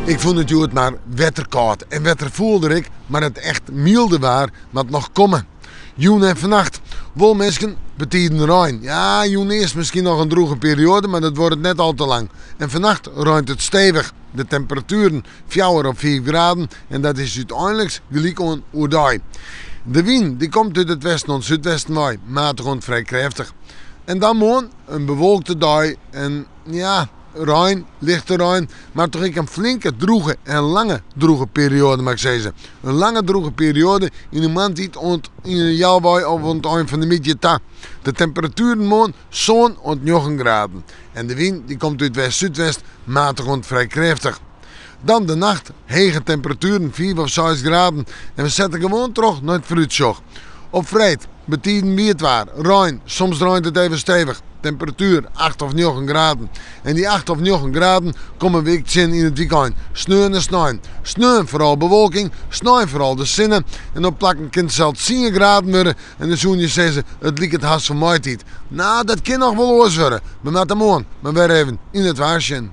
Ik fûn it hjoed mar wetterkâld en wetter foel der ek, mar it echt mylde waar moat noch komme. Jûn en fannacht wol minsken betiden rein. Ja, jûn earst miskien noch in drûge perioade, mar dat duorret net al te lang. En fannacht reint it stevich. De temperatueren fjouwer of fiif graden en dat is úteinliks gelyk oan oerdei. De wyn dy komt út it westen oant súdwesten wei, matich oant frij krêftich. En dan moarn in bewolkte dei en ja, rein, lichte rein, mar toch ek in flinke drûge en lange drûge perioade moat ik sizze. In lange drûge perioade yn de moarntiid oant yn de healwei of oan it ein fan de middei ta. De temperatueren moarn sân oant njoggen graden. En de wyn dy komt út west-súdwest, matich oant frij krêftich. Dan de nacht, hege temperatueren, fiif of seis graden. En we sette gewoan troch nei it foarútsjoch. Op freed, betiden wiet waar, rein, soms reint it even stevich. Temperatuer acht of njoggen graden. En dy acht of njoggen graden komme we ek tsjin yn it wykein, sneon en snein. Sneon foaral bewolking, snein foaral de sinne. En op plakken kin it sels tsien graden wurde. En dan soene je sizze, it liket hast foar maitiid. No, dat kin noch wol oars wurde. We moatte moarn mar wer even yn it waar sjen.